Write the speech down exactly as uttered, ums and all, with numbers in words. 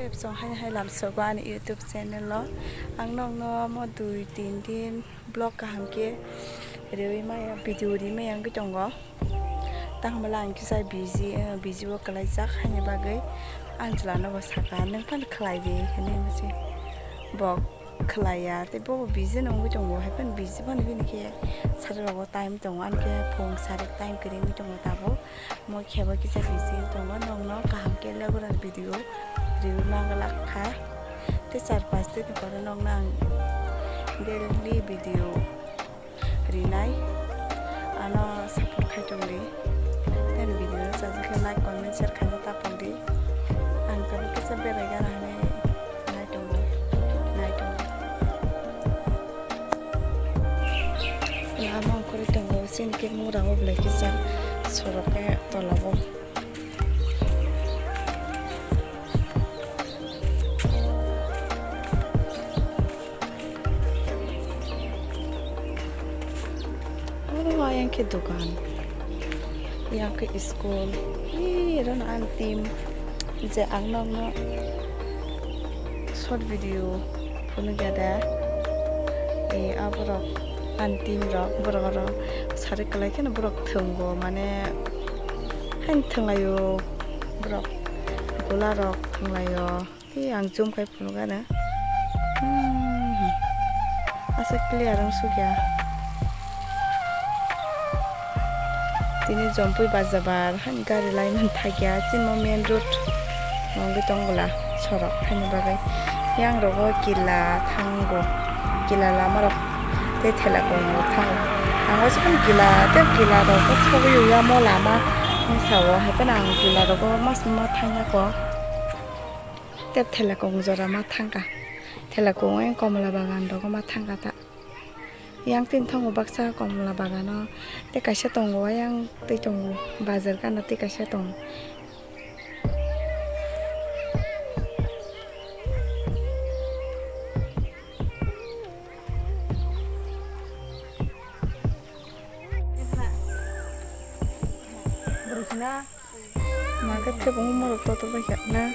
Chwng hai hai lamsogo ani YouTube channel o. Ang nokno mo dui tin din vlog kaham khe riwi maya, video riwi maya wngwi tongo. Tangmala ang kisa busy, eh, busy o kwlaijak haini bagwi ang chwla no bo saka, "Nwng phano khlai di," hinwi mase. Bo khlaiya, tei bobo busy no wngwi tongo, hai phano busy phano bini khe sari rogo time tongo, ani khe phung sari time kwrwi wngwi tongo tabuk. Mo khebo kisa busy tongo, nokno kaham khe regular video riwi manglak kha. Tei char panch din ni pore nokno ang daily video rinai. Ano support khai tongdi. Tei video no chajak khe like, comment, share khaina ta pokdi. Ang kebo kisa berai gana hinwi nai tongo, nai tongo. Lama ongkhorwi tongo, chini khe mura o belai kisa sorok khe tola o. Oh, ayang khe dukan. Yang khe school. Ih, ron ang team. Je ang nokno short video phunukya da. Eh, aborok ang team rok, borok oro sari kwlai kheno borok thwngo, mane, haino thwnglaio borok, gula rok thwnglaio. Tei ang zoom khai phunukgana. Hmm. Asa clear wng sukya. Tini Jompui bazabar hani gari lai man thakya, chini main road wngwi tong bwla sorok thaini bagwi. Yang rogo kila thango, kila lama rok tei thela kong rok thango. Ang waisa phano kila tei kila rok thogwi ya mo lama wngsa o, hai phano ang kila rogo mas ma thangya kho. Tei thela kong jora ma thangkha. Thela kong ayang komla bagan rogo ma thangkha ta. Yang tin thango baksa komla bagano. Tei kaisa tongo ayang tei tongo. Bazar gana tei kaisa tongo. Borok na. Market khe bo morok toto bai kha na.